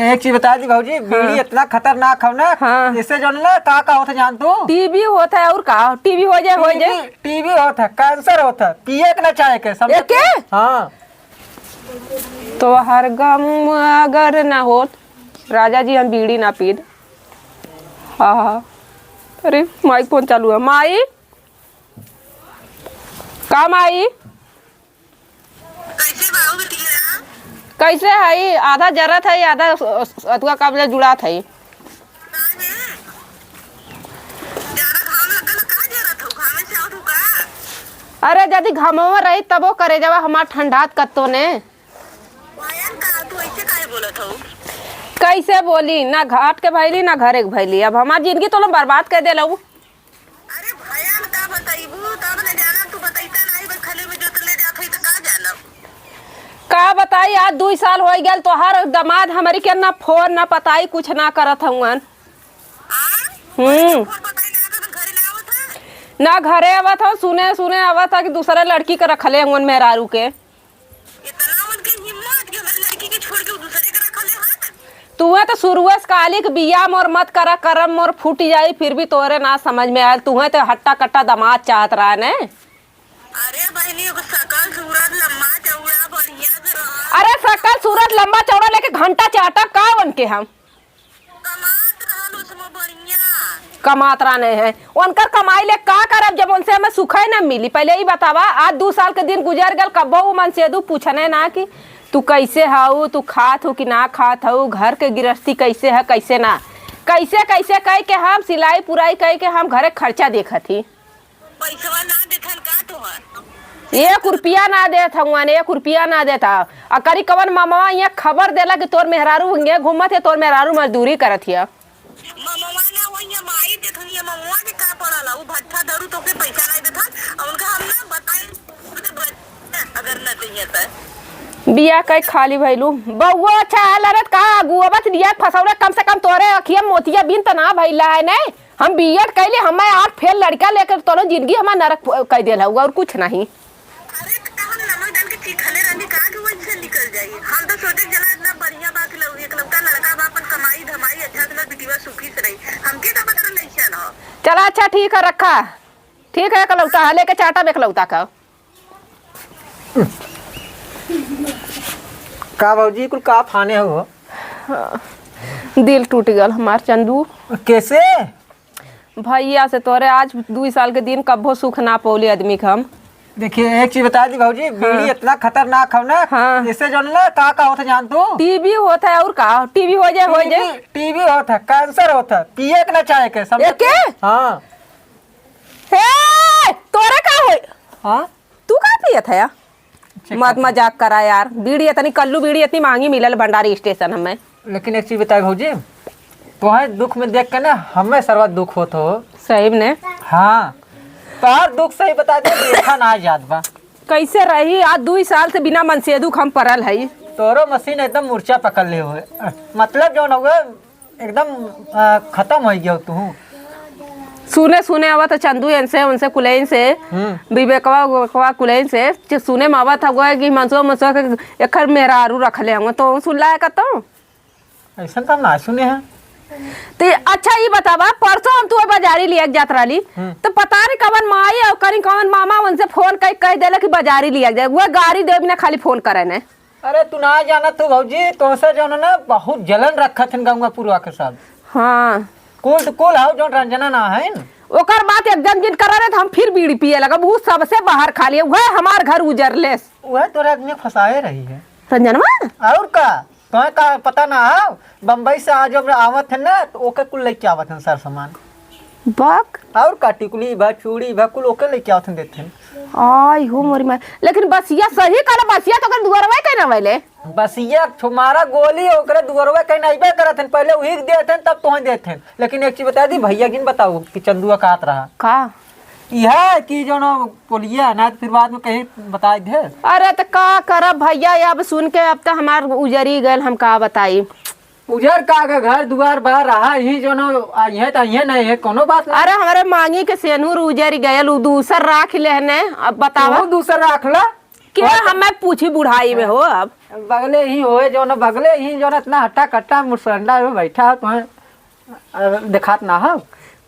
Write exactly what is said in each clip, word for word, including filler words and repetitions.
एक चीज बता दी भौजी, हाँ। बीड़ी इतना खतरनाक हौ ना, हाँ। इससे जौन ना का का होत है जान तू? टीबी होत है और का? टीबी हो जाए, हो जाए। टीबी, टीबी होत है, कैंसर होत है, पिए के ना चाहे के, समझे? एके? हाँ। तोहर गम अगर ना होत, राजा जी, हम बीड़ी ना पीत। हाँ, हाँ। अरे, माई फोन चालू है। माई, का माई? कैसे बाबू बिटिया? कैसे हई? आधा जरत हई, आधा अथुआ काबले जुड़ात हई। काहे? ज्यादा घाम लगल का जरत हऊ? घामे से आवत हऊ का? अरे, जदि घामवा रही तबो करेजवा हमार ठंडात कत्तो ने। पायल का, तू ऐसे काहे बोलत हऊ? कैसे बोली? ना घाट के भैली, ना घरे के भैली। अब हमार जिंदगी तो लोग बर्बाद कर देलऊ। अरे भैया, का बताइबू? तब न जाना, तू बतैता नहीं, बस खाली में जो तो ले जात हई, तो का जानब? का बताई, आज दुई साल होइ गल, तोहार दमाद हमरी के ना फोन, ना पताई, कुछ ना करत हउअन। हाँ? हम्म। फोन बताई ना, तो घरे ना आवत है? ना घरे आवत हौ, सुने, सुने आवत है कि दूसरा लड़की के रखले हउअन मेहरारू के। इतना उनके हिम्मत कि हमारी लड़की के छोड़ के वो दूसरे के रख ले हैं। तुहे तो शुरुए से कहली कि बियाह मोर मत करा, करम मोर फूट जाई, फिर भी तोरे ना समझ में आयल। तुहे तो हट्टा कट्टा दामाद चाहत रहा ने। अरे बहनी, ओकर शकल सूरत लंबा चौड़ा बढ़िया से रहा। अरे शकल सूरत लंबा चौड़ा लेके घंटा चाटा का उनके हम? कमात रहल उसमें बढ़िया। कमात रहने हैं। उनकर कमाई ले का करब जब उनसे हमें सुखै न मिली? पहले ई बतावा, आज दू साल के दिन गुजर गल, कब्बो उ मनसेदू पूछने ना कि तू कैसे हऊ, तू खात हऊ कि ना खात हऊ, घर के गिरस्ती कैसे है, कैसे ना, कैसे, कैसे कह के हम सिलाई पुराई कह के हम घरे खर्चा देखत ही। पैसवा ना देथन का तोहर? एक रुपया ना देत हउअन, एक रुपया ना देत हउ। आ करी कवन ममवा इहाँ खबर देला कि तोर मेहरारू इहाँ घूमत है, तोर मेहरारू मजदूरी करत हिया। ममवा ना, वो इहाँ माई देथन, ये ममवा के का पड़ल, उ भट्ठा धरू तोके पैसा ना देथन, और उनका हम ना बताई, अगर ना चाहिए तो। बिया कई खाली भइलू, बउआ अच्छा है लड़त का, गुआबत बिया फसौले, कम से कम तोरे अखिया मोतिया बिन त ना भइला है, नहीं? हम बीएड कैली, हमें आठ फेल लड़का लेकर तोरो जिंदगी हमार नरक प-, कइ देल हउ, और कुछ नहीं। अरे, त का हम नमक डाल के चीखले रहनी का कि वैसे निकल जाई? हम तो सोचे चला इतना बढ़िया बा कि लौ-, एकलौता लड़का बा, अपन कमाई धमाई अच्छा से बिटिया सुखी से रही। हमके का पता रहा ऐसा न हो। चला, अच्छा, ठीक है, रखा। ठीक है, एकलौता है, लेके चाटा में एकलौता का। का भौजी, कुल का फाने हो? हाँ, दिल टूट गल हमार चंदू। कैसे? भैया से तोरे आज दुई साल के दिन कब्बो सुख ना पौली आदमी के हम। देखिए, एक चीज बता दी भौजी, बीड़ी हाँ। इतना खतरनाक हौ ना, हाँ। इससे जौन ना का का होत है जान तू? टीबी होत है और का? टीबी हो जाए, हो जाए। टीबी, टीबी होत है, कैंसर होत है, पिए के ना चाहे के, समझे? एके? हाँ। हे, तोरे का होई? हाँ? तू का पियत है? चेक मत करते। मजाक करा यार, बीड़ी इतनी कल्लू बीड़ी इतनी महंगी मिलल भंडारी स्टेशन हमें। लेकिन एक चीज बताए भौजी, तोहे दुख में देख के ना हमें सरवा दुख होत हो। सही में ने? हाँ, तोहार दुख सही बता दे, देखा ना जात बा। कैसे रही? आज दुई साल से बिना मनसेदू के हम परल हई। तोरो मशीन एकदम मूर्छा पकड़ ले हुए, मतलब जौन हुए एकदम, आ, खतम होइ गयो तू। सुने, सुने आवत चंदू इनसे, उनसे कुलैन से, हम्म। विवेकवा, विवेकवा कुलैन से, जे सुने में आवत हवा कि मनसुआ, मनसुआ के एकर मेहरारू रखले हवा, तो सुनला है कतो? ऐसन तो हम ना सुने हैं। तो अच्छा, ई बतावा, परसों हम तू बाजारी लिया के जात रहली, हम्म। तो पता नहीं कवन माई और कहीं कवन मामा उनसे फोन कह, कह देला कि बाजारी लिया के जाए, वो गाड़ी दे बिना खाली फोन करे ने। अरे, तू ना जानत हो भौजी, तोहसे जौन है ना, बहुत जलन रखत हन गौवा पुरवा के सब। हाँ। कुल तो कुल हौ, जौन रंजना ना है न। ओकर बात एकदम जिन करा रहे, तो हम फिर बीड़ी पिए लगब। ऊ सबसे बाहर खा लिए, वह हमार घर उजरलेस। वह तोरा आदमी फंसाए रही है। रंजनवा? और का? तोहे का पता ना है, बम्बई से आज जब आवत है ना, तो ओके कुल लेके आवत है सर सामान। बक। और का, टिकुली भा, चूड़ी भा, कुल ओके लेके आवत हन देत हन। आई हो मोरी माई। लेकिन बसिया सही कहले, बसिया तो ओकर दुअरवा के ना वैले। बसिया छुमारा गोली ओकरे दुअरवा के नइबे करत हन, पहले उही के देत हन, तब तोहे देत हन। लेकिन एक चीज बता दी, भैया जिन बताओ कि चंदुआ कहत रहा। का? इहे कि जौन पोलिया ना, तो फिर बाद में कहीं बताई दे। अरे तो का करब भैया, अब सुन के अब तो हमार उजरी गयल, हम का बताई। उजर का के घर दुआर बा रहा ही, जौन आइहे त आइहे, नहीं है, कोनो बात नहीं। अरे, हमरे मांगी के सेनुर उजर गयल, उ दूसर राख लेहने। अब बतावा। तू दूसर राख ला। के और हमें पूछी बुढ़ाई में हो अब। बगले ही होए, जौन बगले ही, जौन इतना हट्टा कट्टा मुसंडा में बैठा हो, तुम्हें, अ, देखात ना हो?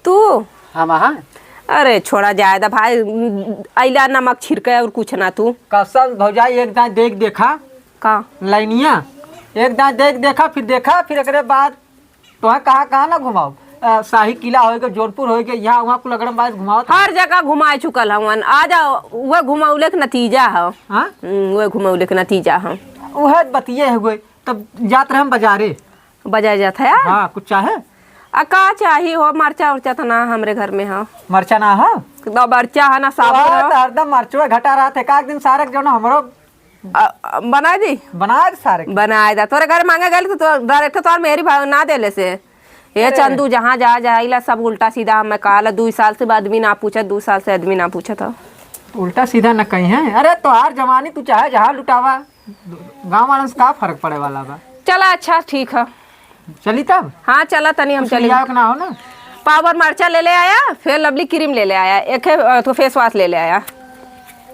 तू? हम, हाँ। अरे, छोड़ा जाए दा भाई, अइला नमक छिड़के और कुछ ना तू। कसम भौजाई, एक दाएं देख देखा। का? लाइनिया, एक दाएं देख देखा, फिर देखा, फिर एकरे बाद तोहे कहाँ, कहाँ ना घुमाओ? अ, शाही किला होइगे, जौनपुर होइगे, यहाँ वहाँ कुल अगड़म बाज घुमाओ तो। हर जगह घुमाए चुकल हवन। आ जाओ, वह घुमौले के नतीजा ह। हाँ? हम्म, वह घुमौले के नतीजा ह। वह बतिये हुए, तब जात रहे हम बाजारे। बाजार जात है? हाँ, कुछ चाहे? आ, का चाही हो? मरचा उरचा तो ना हमरे घर में ह। मरचा ना ह? ना मरचा है, ना साबुन वाह, है। तो हरदम मरचुआ घटा रहा थे। का एक दिन सारे के जो ना हमरो आ, आ, बनाए दी? बनाए दे सारे के। बनाए दा। तोरे घर मांगे गइल तो, तो डायरेक्ट तोर मेहरी भाव ना देले से। ये अरे। चंदू जहाँ जा, जाइला सब उल्टा सीधा हमें कहला। दुई साल से आदमी ना पूछत, दू साल से आदमी ना पूछत ह। उल्टा सीधा न कहीं है। अरे तोहार जवानी तू चाहे जहाँ लुटावा, गाँव वालन से का फर्क पड़े वाला बा? चला अच्छा ठीक ह। चली तब? हाँ, चला तनी हम कुछ चली। लियावे के ना हो ना? पावर मरचा ले ले आया, फेयर लवली क्रीम ले ले आया, एक है, अ, तो फेस वाश ले ले आया।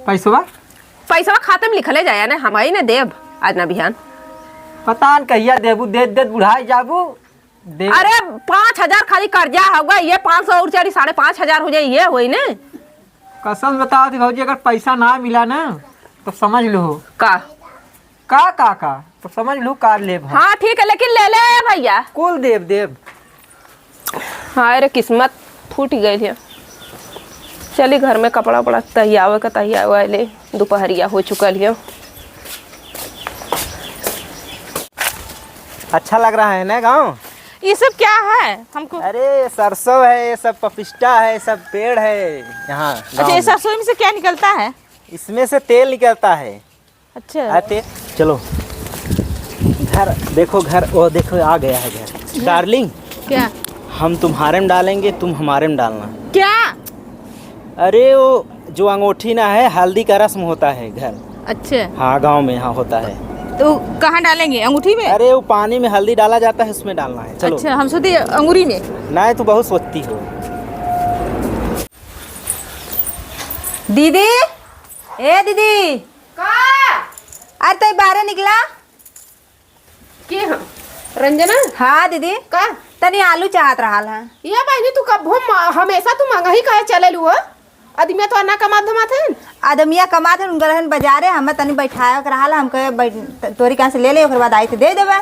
पैसवा? पैसवा खाते में लिखले जाया ने, हम ही ने देब आज ना बिहान। पता न कहिया देबू, देत देत बुढ़ाई जाबू। दे। अरे, पाँच हजार खाली कर्जा होगा, ये पाँच सौ और चारी, साढ़े पाँच हजार हो जाए, ये होई ने। कसम बताओ थी भौजी, अगर पैसा ना मिला ना तो समझ लो। का? का, का, का? तो समझ लू, कार लेब हम। हाँ, ठीक है, लेकिन ले ले आया भैया। कुल देब, देब। हाय रे, किस्मत फूट गई है। चली, घर में कपड़ा उपड़ा तहियावे का तहियावे ले, दोपहरिया हो चुकल है। अच्छा लग रहा है ना गाँव? ये सब क्या है हमको? अरे, सरसों है, ये सब पपिस्ता है, ये सब पेड़ है यहाँ अच्छा, गाँव ये में। सरसों में से क्या निकलता है? इसमें से तेल निकलता है। अच्छा। आते, चलो। घर देखो, घर, वो देखो, आ गया है घर। डार्लिंग, क्या? हम तुम्हारे में डालेंगे, तुम हमारे में डालना। क्या? अरे, वो जो अंगूठी ना है, हल्दी का रस्म होता है घर। अच्छा। हाँ, गाँव में यहाँ होता है। तो कहाँ डालेंगे? अंगूठी में? अरे, वो पानी में हल्दी डाला जाता है, उसमें डालना है। चलो। अच्छा, हम सोचे अंगूरी में। नहीं, तू बहुत सोचती हो। दीदी, ए दीदी। का? अरे, तई बाहरे निकला। के ह? रंजना? हाँ, दीदी। का? तनी आलू चाहत रहल ह। ये बहिनी, तू कब्बो म-, हमेशा तू मंगही काहे चलेलू हो? अदमिया तो ना कमात धमात हन? अदमिया कमात हन, उनकर हन बाजारे, हमें तनी बैठावे के रहल ह, हमके बैठ-, तोरी कहाँ से ले ले, ओकर बाद आई तो दे देबे।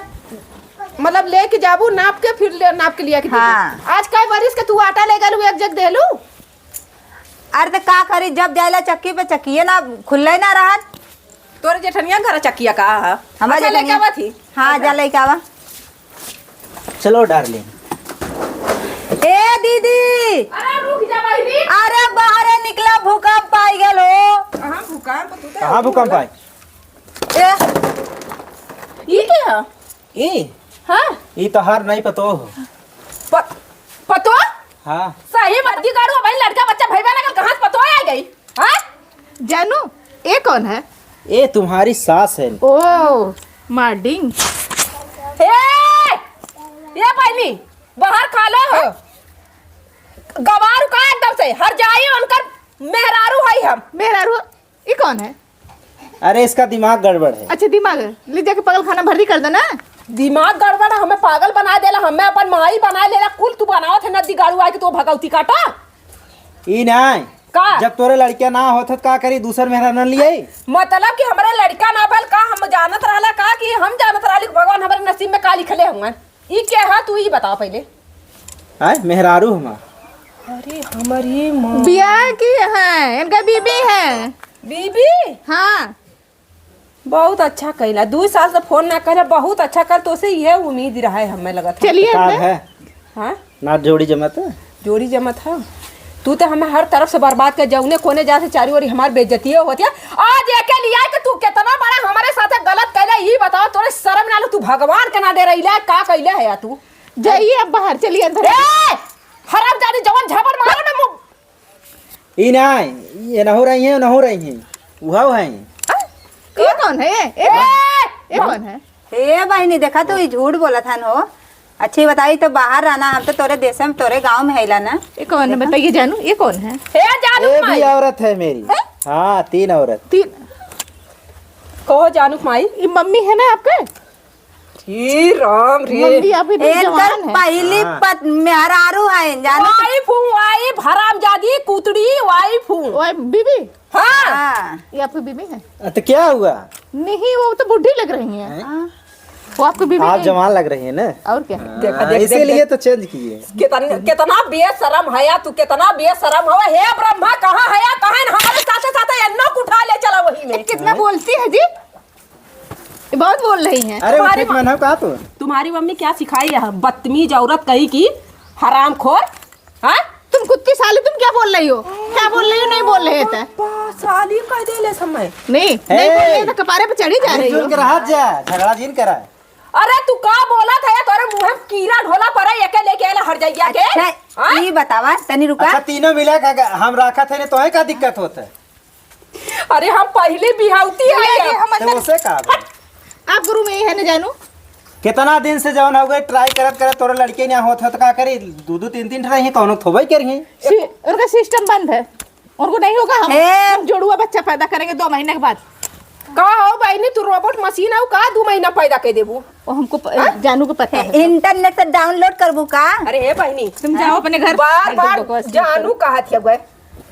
मतलब, लेके जाबू नाप के, फिर ले, नाप के लिया के दे दे। हाँ। आज कई बरिस के तू आटा ले गलू, एक जग देलू? अरे, त का करी, जब जाइला चक्की पे, चक्किए ना, खुल्ले ना रहत। तोरे जेठनिया घर चक्किया का ह? हमारे अच्छा, जेठनिया। लइका बा थी? हाँ, अच्छा। जा लइका बा। चलो, डार्लिंग। ए, दीदी। अरे, रुक जा, बहिनी। अरे, बाहरे निकला, भूकंप आइ गल हो। कहाँ भूकंप? तू तो कहाँ भूकंप आइ? ए। ई के ह? ई? हाँ। ई तोहार नहीं पतो हो। प-, पतो? हाँ। सही मत की करू, भाई लड़का बच्चा भइबा ना कर, कहाँ से पतो आ गई? हाँ? जानू, ये कौन है? ये तुम्हारी सास है। ओ, मार्डिंग। ए, ये बहिनी, बाहर खा लो हो। गवारू का एकदम से हर जाई, उनकर मेहरारू है हम। मेहरारू? ई कौन है? अरे, इसका दिमाग गड़बड़ है। अच्छा, दिमाग ले जाके पागल खाना भर्ती कर दो ना। दिमाग गड़बड़ है, हमें पागल बना देला, हमें अपन माई बना लेला, कुल तू बनावत है नदी गाड़ू आके तो भगवती काटा। ई नाय। का? जब तोरे लड़किया ना होत हत, का करी, दूसर मेहरा न लियाई? मतलब कि हमरे लड़का ना भल का, हम जानत रहला का कि हम जानत रहली कि भगवान हमरे नसीब में का लिखले हुए। ई के ह, तू ई बताओ पहिले। आय, मेहरारू हमार। अरे, हमारी माँ। बियाह की है, इनका बीबी है। बीबी? हाँ। बहुत अच्छा कइला, दू साल से फोन ना करे, बहुत अच्छा कर, तोसे इहे उम्मीद रहे हमें लगत है। चलिए का अंदर। है? हाँ? ना जोड़ी जमत है? जोड़ी जमत है। तू तो हमें हर तरफ से बर्बाद कर, जौने कोने जा से चारी ओरी हमार बेइज्जती होती है। आज एके लिया कि तू कितना बड़ा हमारे साथ गलत कैले, ई बताओ, तोरे शर्म ना लो, तू भगवान के ना डरैले, का कैले है तू? जाइए अब बाहर, चलिए अंदर। ए! हरामजादी, जवन झापड़ मारो ना मुंह। ई ना, ये नहु रही है, नहु रही है। उहाउ है। ये कौन है? ये, ये कौन, ए! ये कौन है? ए बहिनी, देखा तू ई झूठ बोलत हन हो। अच्छी बताई तो बाहर रहना, हम तो तोरे देश में, तोरे गांव में हैला ना। ये कौन है? देखा? बताइए जानू, ये कौन है? ए जानू ये भी माई। औरत है मेरी। हैं? हाँ, तीन औरत। तीन। कहो जानू माई। ये मम्मी है ना आपके? हे राम रे। मम्मी अभी भी ए, जवान है। पहली हाँ। पत-, मेहरारू है, जानू। वाइफ हूँ, वाइफ, हरामजादी, कुतड़ी, वाइफ हूँ। वाइफ, बीबी? हाँ। हाँ। ये आपकी बीबी है? अ, तो क्या हुआ? नहीं, वो तो बूढ़ी लग रही है। हैं? हाँ। वो आपकी बीबी आप नहीं? जवान लग रही है ना। और क्या? हाँ, देखा, देख, देख, इसीलिए देख। तो चेंज किए। कितन-, कितना बेशरम है या तू, कितना बेशरम हो। हे ब्रह्मा, कहाँ है या कहाँ है? हमारे साथे साथे एन्नो उठा ले चला वही में। कितना बोलती है जी? ये बहुत बोल रही हैं। अरे, तुम्हारी उठे के मन हो का तू? तुम्हारी मम्मी क्या सिखाई है? बदतमीज औरत कहीं की, हरामखोर। हाँ? तुम कुत्ती साली, तुम क्या बोल रही हो? क्या बोल रही हो, नहीं बोल रहे थे? अब्बा, साली कह दे ले समय। नहीं, नहीं बोल रहे तो कपारे पे चढ़ी जा रही हो। मिलजुल के रहा जा, झगड़ा जिन करा। अरे, तू का बोला था या तोरे मुँह में कीड़ा ढोला पड़ा, एके लेके आला हर जाइया के? अच्छा, हाँ? ई बतावा, तनी रुका। अच्छा, तीनों मिला के हम रखा थे, तो है का दिक्कत होता है? अरे, हम पहले बिहाउती है नहीं, क्या? हम तो अंदर उसे का? हट। आप गुरु में ही है ना जानू? कितना दिन से जौन हो गए ट्राई करत करत तोरे लड़के नहीं होत हो तो का करी? दो दो तीन तीन ठा रही, कौनो थोबई करी। सी-, उनका सिस्टम बंद है, उनको नहीं होगा। हम, ए! हम जुड़वा बच्चा पैदा करेंगे दो महीने के बाद। का हो बहनी, तू रोबोट मशीन हो का? दो महीना पैदा कर देबू? वो हमको प-, जानू को पता है। इंटरनेट से डाउनलोड करबू का? अरे ए बहनी, तुम जाओ अपने घर। बार बार जानू कहा थी अब।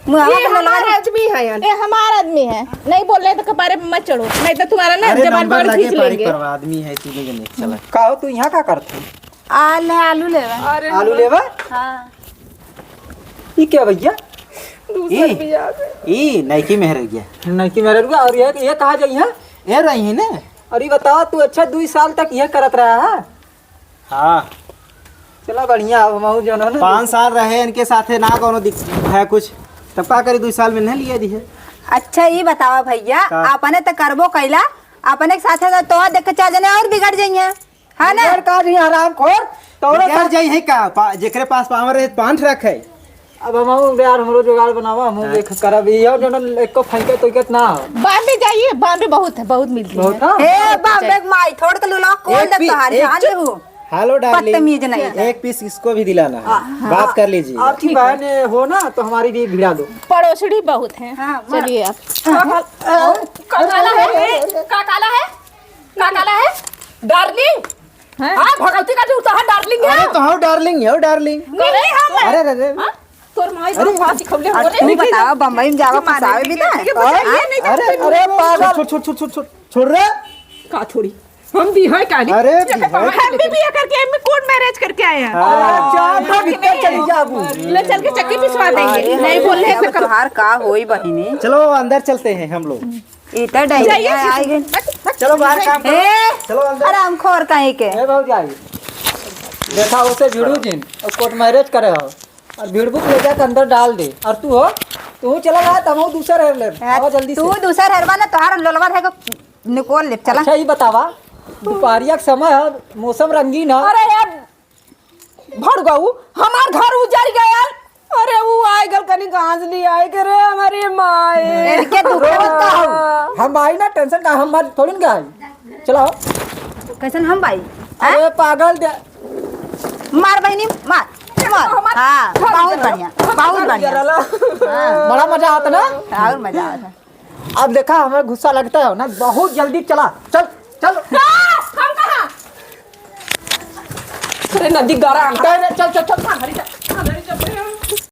मुहावा ये के ललवा हमार दे। आदमी है यार। ये हमार आदमी है, नहीं बोल रहे तो कपारे पे मत चढ़ो, नहीं तो तुम्हारा ना अरे जबान नंबर बाहर लगे खींच पारी लेंगे। परवा आदमी है, तू नहीं चला। का हो, तू यहाँ का करत है? आ ले, आलू लेवा। अरे आलू लेवा? हाँ। ई क्या भैया? दूसर ई? भी आ गए। ई नइकी मेहर गया। नइकी मेहर गया, और ये, ये कहाँ जाई है? ये रही है ना। और ये बताओ, तू अच्छा दुई साल तक ये करत रहा है? हाँ। चला बढ़िया, अब हमहू जौन है ना। पाँच साल रहे इनके साथे, ना कौनो दिक-, है कुछ, तब का करी, दुई साल में नहीं लिया दी है। अच्छा, ई बतावा भैया, का? अपने त करबो कैला, अपने के साथे त तोहा देख के चार जने और बिगड़ जइहें, है ना? बिगड़ का जइहें, हरामखोर, तोरे बिगड़ साथ जइहें का? पा-, जेकरे पास पावर रहे, पान रखे। अब हमहू यार, हमरो जुगाड़ बनावा, हमहू हाँ। देख करब, ई और जौन एको फैंके तो इकत ना हो। बॉम्बे जाइए, बॉम्बे बहुत है, बहुत मिलती बहुत है। है? ए, बॉम्बे के माई, थोड़ के लुला, कौन एक दे पी-, तोहार एक जान चुप। देबू? हेलो डार्लिंग, बदतमीज नहीं है। एक पीस इसको भी दिलाना है। हाँ, हाँ। बात कर लीजिए। आपकी ठीक है। बहन हो ना, तो हमारी भी भिड़ा दो। पड़ोसड़ी बहुत है। हाँ, मार। चलिए आप। हाँ, हाँ। का काला है? का काला है? का काला है? डार्लिंग। हाँ? हाँ, भगवती का जो उतार डार्लिंग है। अरे तो हाँ डार्लिंग है, डार्लिंग। अरे हम अरे, अरे, अरे। हाँ? तोर माई अरे। बाप सिखौले हो अब रे। तू बतावा, बम्बई में जावा फंसावे भी ना। ये बताइए नहीं अरे, जानते। अरे, पागल। छोड़, छोड़, छोड़, छोड़, छोड़, छोड़ रे। का छोड़ी? हम भी हैं का नहीं? अरे, ये भी तो है। बाहर हम भी, भी है करके एम कोर्ट मैरिज करके आए हैं। हाँ। अच्छा, तो भीतर चली जाबू। ले चल के चक्की पिसवा देंगे। अरे, नहीं बोल रहे अब तो तोहार का होई बहिनी? चलो, अंदर चलते हैं हम लोग। ई तो जाइए, डायरिया आ गई। चलो, बाहर काम करो। ए, चलो, अंदर। आराम खोर कहीं के। ए, भौजाई, देखा, उसे भिड़ू जिन, और कोर्ट मैरिज करे हो। और भिड़बू के ले जाके अंदर डाल दे। और तू हो, तू चला जा, तब दूसर हेर ले। हाँ, आवा जल्दी तू से। दूसर हेरवा ना, तोहार लोलवा है को निकोल ले, चला। अच्छा, ई बतावा, दुपहरिया के समय है, मौसम रंगीन है। अरे यार, भड़गऊ, हमार घर उजर गया। अरे, वो आए गल कनी घास ले आए के रे, हमारी माए। इनके दुख रोज का हो? हम आई ना, टेंशन का, हम मर थोड़ी ना गए। चलाओ। कैसन हम भाई? अरे, पागल दे। मार बहिनी, मार, मार। हमार हाँ, घर बहुत उजर बढ़िया, गया। बहुत हमार बढ़िया। घर उजर गया। हाँ। बड़ा मजा आता ना? और मजा आता। अब देखा, हमें गुस्सा लगता है ना, बहुत जल्दी चला, चल, चल। आ, हम कहाँ? अरे नदी गरम। चल, चल, चल, चल। हमारी चल, हमारी चल।